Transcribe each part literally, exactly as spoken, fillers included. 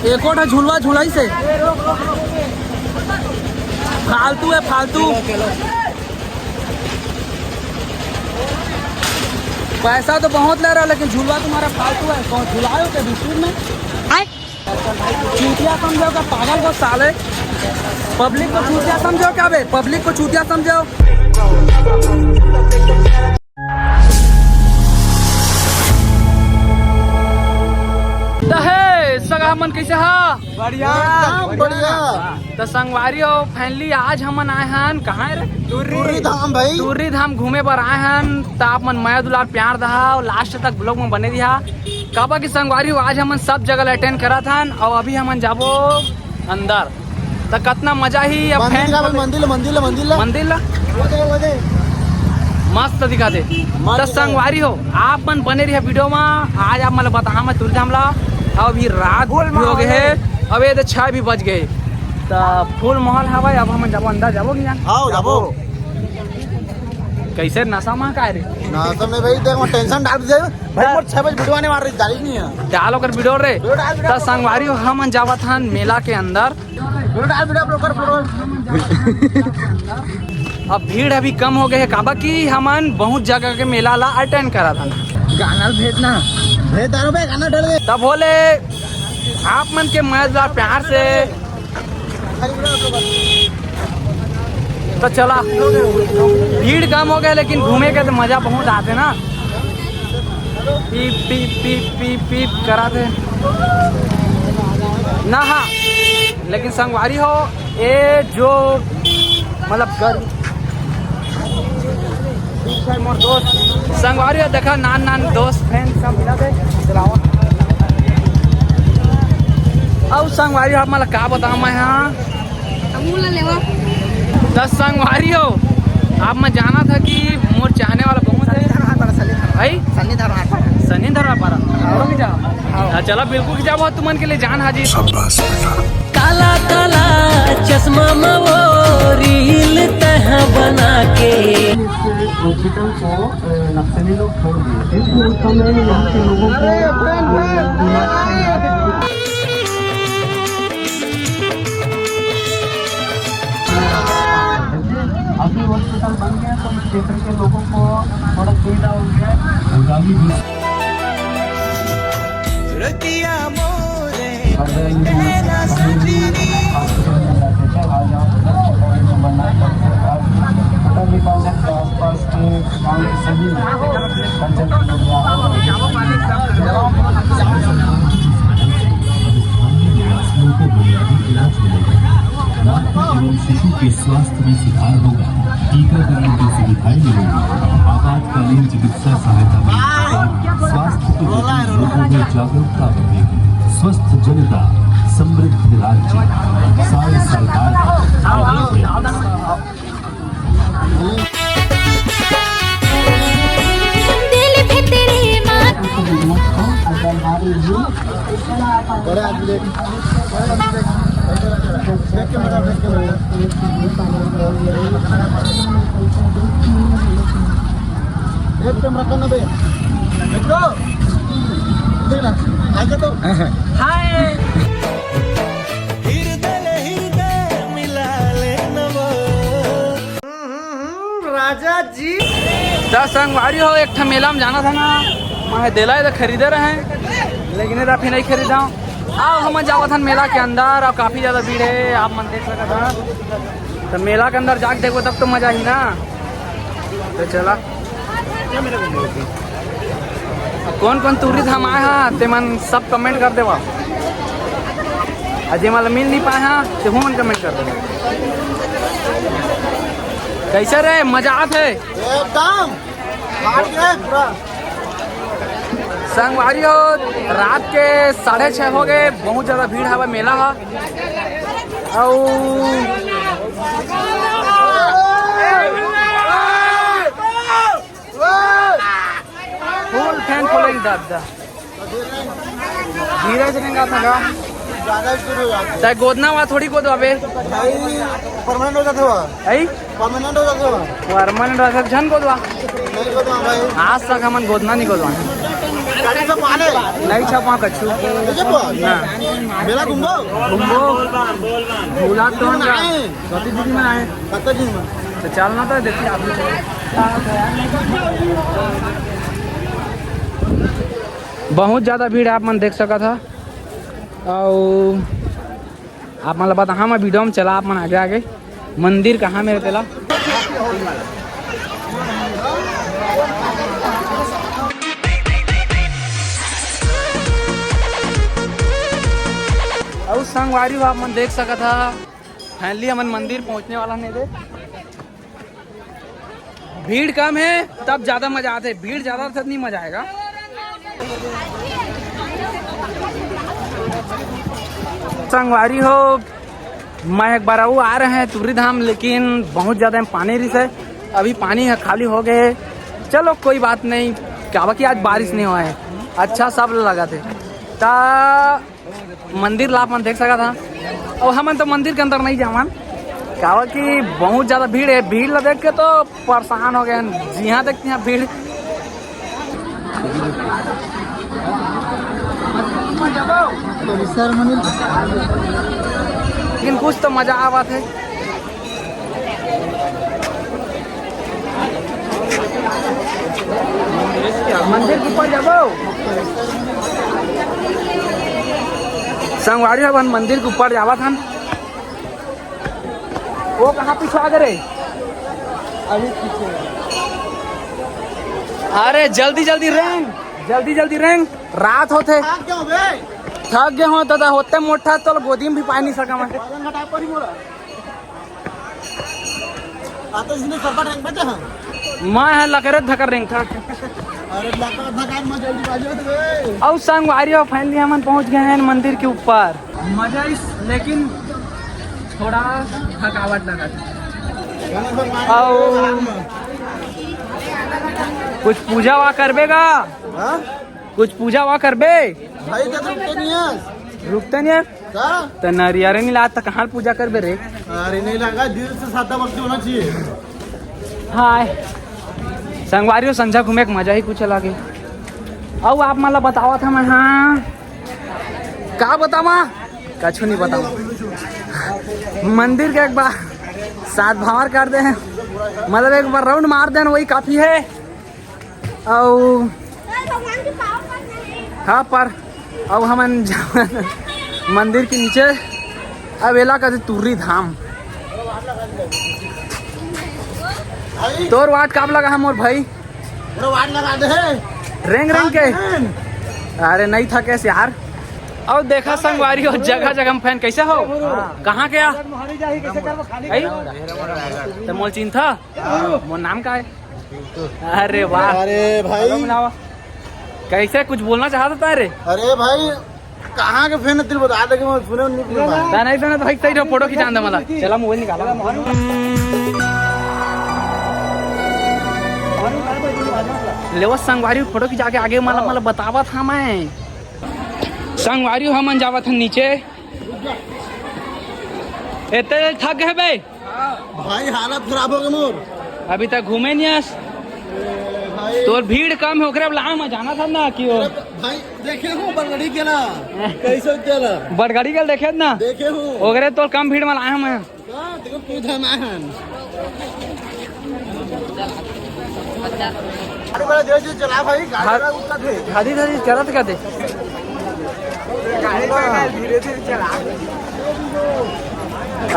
एको ठा झुलवा झुलाई से फालतू है, फालतू। पैसा तो बहुत ले रहा है, लेकिन झुलवा तुम्हारा फालतू है। कौन झुलाए हो क्या बीच में? चूतिया समझो क्या पागल को साले? पब्लिक को चूतिया समझो क्या बे? पब्लिक को चूतिया समझो? त हे सगा मन, कैसे हा? बढ़िया, एकदम बढ़िया। त संगवारी हो, finally आज हमन आए हन, कहाँ है रे? टुर्री धाम भाई। टुर्री धाम घूमे बर आए हन। त आप मन मया दुलार प्यार दहा और लास्ट तक ब्लॉग में बने रहा। काबर कि संगवारी हो, आज हमन सब जगह अटेंड करत हन और अभी हमन जाबो अंदर। त कतना मजा ही। अब मंदिर फैन का बोल, मंदिर, मंदिर, मंदिर ला। मंदिर ला। वो दे, वो दे। मस्त दिखा दे। मस्त त दिखा दे। संगवारी हो, आप मन बने रहिए वीडियो में। आज आप मन ला बताहा मैं टुर्री धाम ला। अब अभी रात भी हो गए है। अब ये तो छह भी बज गए। त फुल माहौल हवा। अब हमन जाबो अंदर, जाबो कि ना? आओ, जाबो। कैसे नशा मा काय रे? नशा में भाई देख, मैं टेंशन डाल दे भाई। मोर छह बजे वीडियो आने वाला रही, डाली नहीं है। डाल ओकर वीडियो रे। वीडियो डाल, वीडियो त संगवारी हो, हमन जावत हन मेला के अंदर। वीडियो डाल, वीडियो अपलोड कर, अपलोड। अब भीड़ अभी कम हो गए है, काबर कि हमन बहुत जगह के मेला ला अटेंड करत हन। गाना भेजना। भेज दारू बे, गाना डाल दे। तब बोले आप मन के मजेदार प्यार से। तो चला, भीड़ कम हो गए, लेकिन घूमे के तो मजा बहुत आते ना। पीप, पीप, पीप, पीप, पीप करा थे ना। हाँ, लेकिन संगवारी हो, ए जो मतलब गर-, मोर दोस्त संगवारी हो, देखा नान नान दोस्त फ्रेंड सब मिला थे। चलाओ। अब संगवारी हो, आप मतलब का बताऊँ मैं, हाँ। हमू ला लेवा। त संगवारी हो, आप मैं जाना था कि मोर चाहने वाला बहुत है। सनी धरवार पारा, सनी धरवार। भाई? सनी धरवार पारा। सनी धरवार पारा। हाँ। रुक जा। हाँ। हाँ, चला, बिल्कुल कि जाबो तुमन के लिए जान हाजिर। शाबाश बेटा। काला काला चश्मा में वो रील तह बना के। हॉस्पिटल को, अ, नक्सली लोग छोड़ दिए। इस मोर्चा में यहाँ के लोगों को अभी हॉस्पिटल बन गया तो क्षेत्र के लोगों को थोड़ा सुविधा हो गया है। आगामी दिन रतिया मोरे हॉस्पिटल में जाते थे, आज आप दस प्रकार के नंबर नाइन पर आज होटल भी पास है, तो आसपास के गांव के सभी पंचायत के लोग यहाँ पर निवासियों को बुनियादी इलाज मिलेगा। माता एवं शिशु के स्वास्थ्य में सुधार होगा, टीकाकरण की सुविधाएं मिलेंगी, आपातकालीन चिकित्सा सहायता मिलेगी, स्वास्थ्य के प्रति लोगों में जागरूकता बढ़ेगी। स्वस्थ जनता, समृद्ध राज्य, सारे सरकार। दिल भीतरी माँ। बड़े आदमी देख, देख के मेरा, देख के मेरा। एक कैमरा करना बे। देखो। देख ना, आगे तो। हाय। हृदय ले हृदय मिला लेना वो। हम्म, राजा जी। त संगवारी हो, एक ठा मेला में जाना था ना, मैं देला तो खरीदे रहे, लेकिन एदा फिर नहीं खरीदा। आओ, हम जावत हन मेला के अंदर, और काफी ज्यादा भीड़ है, आप मन देख सकत हन। तो मेला के अंदर जाके देखो, तब तो मजा ही ना। तो चला। अब कौन कौन टूरिस्ट हम आए हैं, ते मन सब कमेंट कर देवा। और जे मन मिल नहीं पाए हैं, ते मन कमेंट कर देवा। कैसे रे, मजा आत है? एकदम। फाट गया पूरा। संगवारी हो, रात के साढ़े छः हो गए, बहुत ज्यादा भीड़ हवा मेला हा। अउ फुल फैन फॉलोइंग दादा। धीरे से रेंगा था का? ज्यादा शुरू हो जाता है। तै गोदना हुआ थोड़ी गोदवा बे। भाई, परमानेंट हो जाता हुआ। है? परमानेंट हो जाता हुआ। परमानेंट हो जाता झन गोदवा। नहीं गोदवा भाई। आज तक हमन गोदना नहीं गोदवा। गाड़ी से पाले। नहीं छपा कछु। कैसे बोल? ना। मेला घूमो। घूमो। भूला तो ना। नहीं। कति दिन में आए? कति दिन में? तो चलना तो देखिए आप। बहुत ज़्यादा भीड़ है, आप मन देख सकत हा। अउ आप मन ल बताहा मैं वीडियो में, चला आप मन आगे आगे। मंदिर कहाँ में हे तेला। अउ संगवारी हो, आप मन देख सकत हा, finally हमन मंदिर पहुँचने वाला हन दे। भीड़ कम है तब ज्यादा मजा आते, भीड़ ज्यादा तब नहीं मजा आएगा। संगवारी हो, मैं एक बार अउ आ रहे हैं तुर्री धाम, लेकिन बहुत ज्यादा पानी रिस है। अभी पानी है, खाली हो गए। चलो कोई बात नहीं, काबर कि आज बारिश नहीं हुआ है, अच्छा सब लगा थे। ता मंदिर ला अपन देख सकत हा। अउ हमन तो मंदिर के अंदर नहीं जावन, काबर कि बहुत ज्यादा भीड़ है। भीड़ ला देख के तो परेशान हो गए हैं, जिहाँ देख तिहाँ भीड़। लेकिन कुछ तो मजा आवत है। मंदिर के ऊपर जाबो। संगवारी हो, हमन मंदिर के ऊपर जावत हन। वो कहाँ पीछे आ गए रे? अभी पीछे। अरे जल्दी जल्दी रेंग, जल्दी जल्दी रेंग, रात होथे। थक गए हो बे? थक गए हो दादा, होते मोटा तो गोदी में भी पाए नहीं सका मैं। वजन घटा पड़ी मोला। आ तो इसने सरपट रंग बचा है। मैं है लकरे धकर रेंग था। अरे लकरे धकर में जल्दी बाजी होती है। अउ संगवारी हो, finally हमन पहुंच गए हैं मंदिर के ऊपर। मजा इस, लेकिन थोड़ा थकावट लगा था। अउ कुछ पूजा वा करबे का? हाँ? कुछ पूजा वा करबे? भाई, तो रुकते नहीं है। रुकते नहीं है? का? तो नरियारे नहीं ला, तो कहाँ पूजा करबे रे? अरे, नहीं लगा, दिल से सादा भक्ति होना चाहिए। हाय। संगवारी हो, संझा घूमे के मजा ही कुछ अलग है। अउ आप मन ला बतावत हंव मैं, हाँ। का बतावा? कछु नहीं बतावा। मंदिर के एक बार सात भावर कर दे हैं, मतलब एक बार round मार देन, वही काफी है। अउ हाँ, पर अब हमन जावन मंदिर के नीचे। अब एला कथे तुर्री धाम। तोर वाट काब लगा है मोर भाई? पूरा वाट लगा दे है। रेंग रेंग के? अरे नहीं था कैसे यार। अब देखा संगवारी हो, जगह जगह में फैन कैसे हो? हाँ। कहाँ गया? मोहाली जाही, कैसे करबो खाली? आई? तो मोल चिंता? मोर नाम का है? अरे वाह। अरे भाई। Hello, मिलावा। कैसे, कुछ बोलना चाहता था रे? अरे भाई, कहाँ के फैन दिल बता दे कि मैं सुने नहीं, सुने भाई। ता नहीं सुना तो भाई सही रहो, फोटो खिंचा दे मला। चला मोबाइल निकाला। लेवा संगवारी फोटो खिंचा के आगे मला, मला बतावा था मैं। संगवारी हमन जावत हन नीचे। एते थक गए बे। भाई, हालत खराब हो गई मोर। अभी तक घूमे नहीं आस। भाई। तोर भीड़ कम है, ओकरे लाए मैं जाना था ना कि वो। अरे भाई, देखे हूँ बड़गड़ी के ना। कैसे चला? बड़गड़ी के देखे ना? देखे हूँ। ओकरे तोर कम भीड़ में लाए मैं। हाँ, देखो, पूछा ना है। अरे बड़ा धीरे धीरे चला भाई, गाड़ी हाँ। बड़ा उत्ता थे। धीरे धीरे चलत का दे। गाड़ी बड़ा धीरे धीरे चला।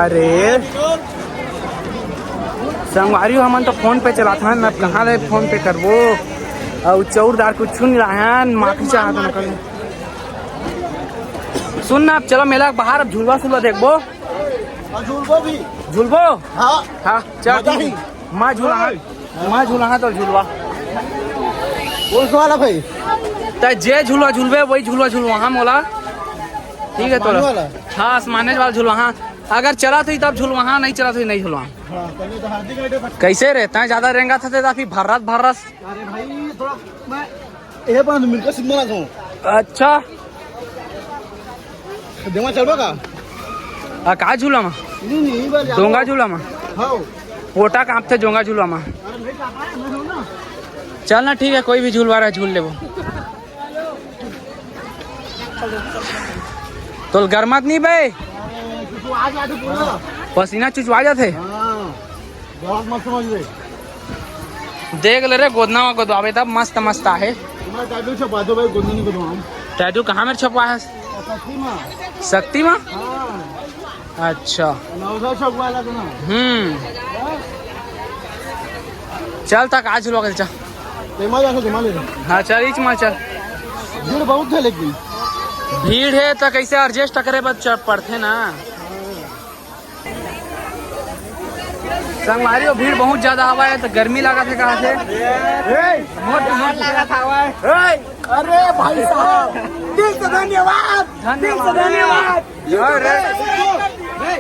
अरे संगवारी हो, हमन तो फोन पे चलात हन, अब कहाँ ले फोन पे करबो? अउ चौरदार कुछ सुन रहा है, माफी चाहत हन कल। सुन ना, अब चलो मेला के बाहर, अब झुलवा सुलवा देखबो। और झुलबो भी। झुलबो? हाँ। हाँ, चल मजा ठीक ही। है। मैं झूला हाँ, मैं झूला हाँ तो झुलवा। कौन सा वाला भाई? तै जे झुलवा झुलबे, वही झुलवा झुलवा हाँ मोला। ठीक है, आसमानी तोला। वाला? हाँ, आसमाने वाला झुलवा हाँ। अगर चला तो ही तब झुलवा हाँ, नहीं चला तो ही नहीं झुलवा। हाँ, चलिए तो हार्दिक राइडर बच- कैसे रे? तै ज्यादा रेंगा था, तेरा फिर भर्रस भर्रस। अरे भाई, थोड़ा मैं ये बात मिलकर सीखना था। अच्छा। देवा चलबा का? आ, का झूला मा? नहीं, नहीं, ये बार डोंगा झूला मा? हाँ। पोटा कांपथे डोंगा झूला मा। अरे नहीं जा पाया, मैं हूँ ना। चल ना, ठीक है, कोई भी झूलवा रहा है, झूल लेबो। तोला गरमात नहीं बे? अरे, कुछ आ जाते पूरा। पसीना चुचवा जाथे। हाँ, बहुत मस्त समझ ले। देख ले रे, गोदना मा गोदवाबे तब मस्त मस्त आहे। तुम्हारा टैटू छपवा दो भाई, गोदना नहीं गोदवाऊँ। टैटू कहाँ मेर छपवा है? शक्ति मा। शक्ति मा? हाँ। अच्छा। नवसा छपवा ला तो ना। हम्म। चल तक आज लोग चल। तेमा जाके तेमा ले ले। हाँ, चल, इच मा चल। भीड़ बहुत है लेकिन। भीड़ है तो कैसे एडजस्ट करे बर च-, पड़थे ना। संगवारी हो, भीड़ बहुत ज्यादा हवा है तो गर्मी लागत है कहाँ से? ए, मोट, मोट लागत हवा है। ए, अरे भाई साहब, दिल से धन्यवाद, दिल से धन्यवाद। धन्यवाद। अरे।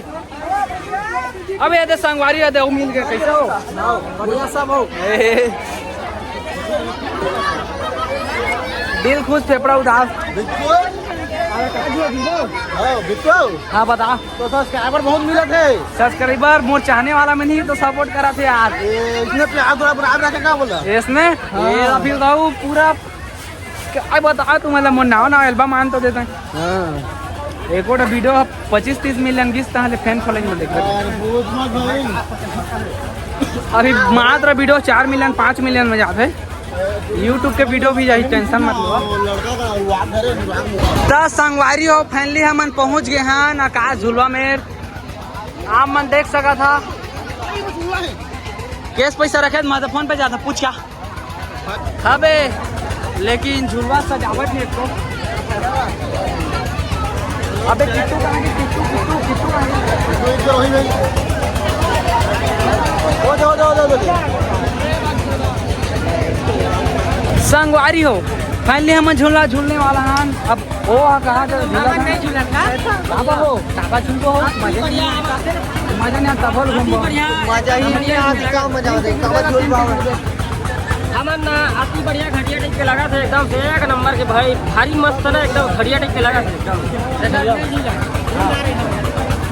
अब ये दे संगवारी, ये दे, वो मिल गए, कैसे हो? बढ़िया सब हो। ए। दिल खुश, फेफड़ा उदास। बिल्कुल। अरे, कहाँ गया वीडियो? हाँ, बिल्कुल। हाँ, बता। तो सब्सक्राइबर बहुत मिलत है। सब्सक्राइबर मोर चाहने वाला में नहीं तो सपोर्ट करा थे यार। ए, इसने प्यार थोड़ा बराबर रखे, क्या बोला? इसने? हाँ। ये अभी बताओ पूरा क्या बता, तू मतलब मोर नवा नवा एल्बम आन तो देता है। हाँ। एको ठो वीडियो ह पच्चीस तीस मिलियन गिस, तहाँ ले फैन फॉलोइंग में देख। यार, बहुत मत भाई। अभी मात्र वीडियो चार मिलियन, पाँच मिलियन में जाथे। YouTube के वीडियो भी जाही, टेंशन मत लो। वो लड़का का वो आ घर है, वो आ घर। त संगवारी हो, फाइनली हमन पहुंच गए हन आकाश झुलवा मेर। आप मन देख सकत हा, केस पैसा रखे त मैं तो फोन पे जाता, पूछ क्या? अबे, लेकिन झुलवा सजावट नहीं तो। अबे, किट्टू कहाँ गए? किट्टू, किट्टू, किट्टू कहाँ गए? संगवारी हो, फाइनली हम झूला झूलने वाला हन। अब ओ, हाँ, कहाँ जा? झूला कहाँ? नहीं झूलन का। बाबा हो, बाबा झूल को हो, मजा नहीं आता। मजा नहीं आता, तब हो घूमो। मजा ही नहीं आता, क्या मजा आता? कब झूल पाओगे? हमन ना अति बढ़िया घटिया टाइप के लगा थे एकदम से, एक नंबर के भाई, भारी मस्त ना एकदम घटिया टाइप के लगा थे एकदम।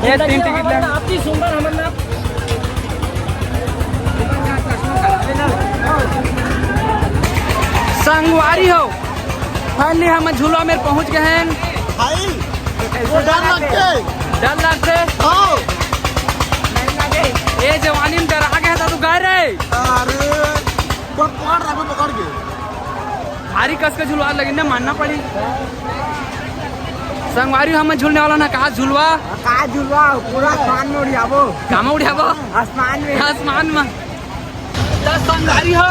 ये तीन टिकट ले। अति सुंदर हमन ना संगवारी हो, फाइनली हम झूला में पहुंच गए हैं। भाई, वो डर लगते। डर लगते? हाँ। ए जवानी में डरा गया था तू, कह रहे? अरे, पकड़ रहा, पकड़ के। भारी कस के झुलवा लगी ना, मानना पड़ी। संगवारी, हम झूलने वाला ना, कहा झुलवा? का झुलवा? पूरा आसमान में उड़ियाबो। कामा उड़ियाबो? आसमान में। आसमान में। त संगवारी हो,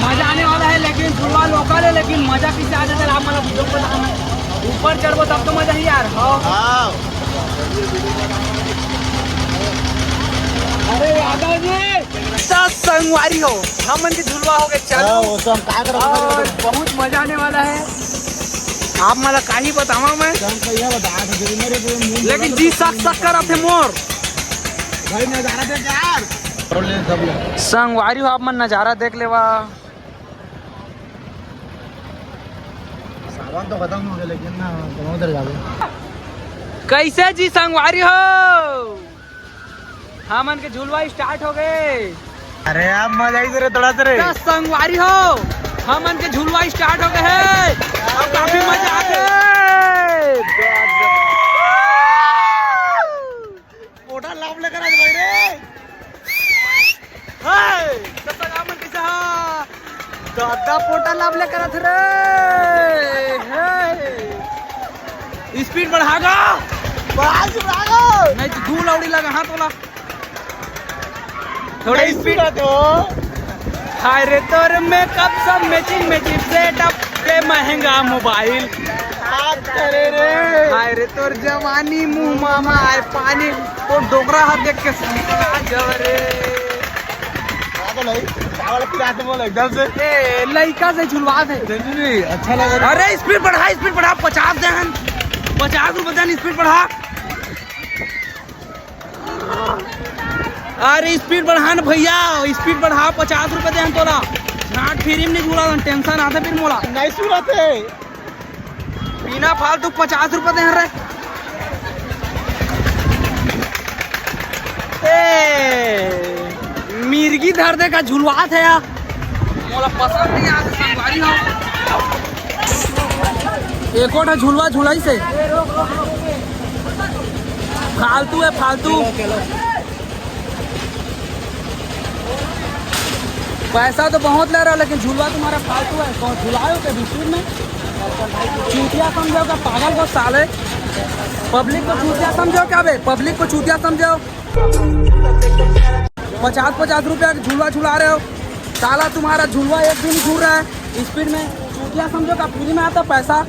मजा आने वाला है, लेकिन झुलवा लोकल है, लेकिन मजा किसे आ जाता है, आप मतलब वीडियो को बताना। ऊपर चढ़बो तब तो मजा ही यार। हाँ। हाँ। अरे यादव जी। त संगवारी हो, हमन के झुलवा हो गए चालू। हाँ, वो तो हम का करब, और बहुत मजा आने वाला है। आप मला काही बतावा मैं। हम कहिया बता, तो फिर मेरे को मुंह लेकिन जी सक सक करत हे मोर। भाई नजारा देख यार। संगवारी हो, आप मन नजारा देख लेवा। सावन तो खत्म हो गया, लेकिन ना, कहाँ उधर जावे? कैसे जी संगवारी हो? हमन के झुलवा स्टार्ट हो गए। अरे यार, मजा ही रे, थोड़ा सा रे। त संगवारी हो, हमन के झुलवा स्टार्ट हो गए है। अब काफी मजा आ गए। पोटा लाभ लेकर आ गए रे। हाय, त संगवारी मन कैसा हा? दादा पोटा लाभ लेकर आ रे। हाय। स्पीड बढ़ागा। बढ़ा, बढ़ागा। नहीं तो धूल औड़ी लगा हाथ वाला। थोड़ा नहीं स्पीड। सुना तो। हाय रे तोर मेकअप सब मैचिंग मैचिंग सेटअप के महंगा मोबाइल। हाथ करे रे। हाय रे तोर जवानी मुंह मामा आए पानी। तो डोकरा हाथ देख के समझा जब रे। हाँ तो नहीं, चावल पिला दे बोल एकदम से। ए, लइका से झुलवा दे। नहीं, नहीं, नहीं, अच्छा लगा। अरे स्पीड बढ़ा, स्पीड बढ़ा, पचास दे हन, पचास रुपए दे हन, स्पीड बढ़ा। अरे स्पीड बढ़ा न भैया, स्पीड बढ़ा, पचास रुपए दे हन तोला। झाट फ्री में नहीं झूला, टेंशन आते फिर मोला। नहीं सुनाते। बिना फालतू पचास रुपए दे हन रे। ए, मिर्गी धर दे का झुलवात है यार। मोला पसंद नहीं आते संगवारी हो। एको ठा झुलवा झुलाइस हे। फालतू हे, फालतू। पैसा तो बहुत ले रहे हो, लेकिन झुलवा तुम्हारा फालतू है। कौन झुलाए हो क्या बीच में? चूतिया समझे हो क्या, पागल हो साले? पब्लिक को चूतिया समझे हो क्या बे? पब्लिक को चूतिया समझे हो? पचास पचास रुपया का झुलवा झुला रहे हो साला, तुम्हारा झुलवा एक दिन घूर रहा है स्पीड में। चूतिया समझो क्या, फ्री में आता पैसा?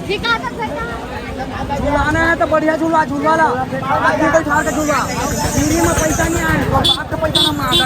ठीक है, तो फिर कहाँ? झुलाना है तो बढ़िया झुलवा, झुलवा ला, आदमी बैठा के झुलवा। फ्री में पैसा नहीं आए, तो बाप का पैसा ना मांगा।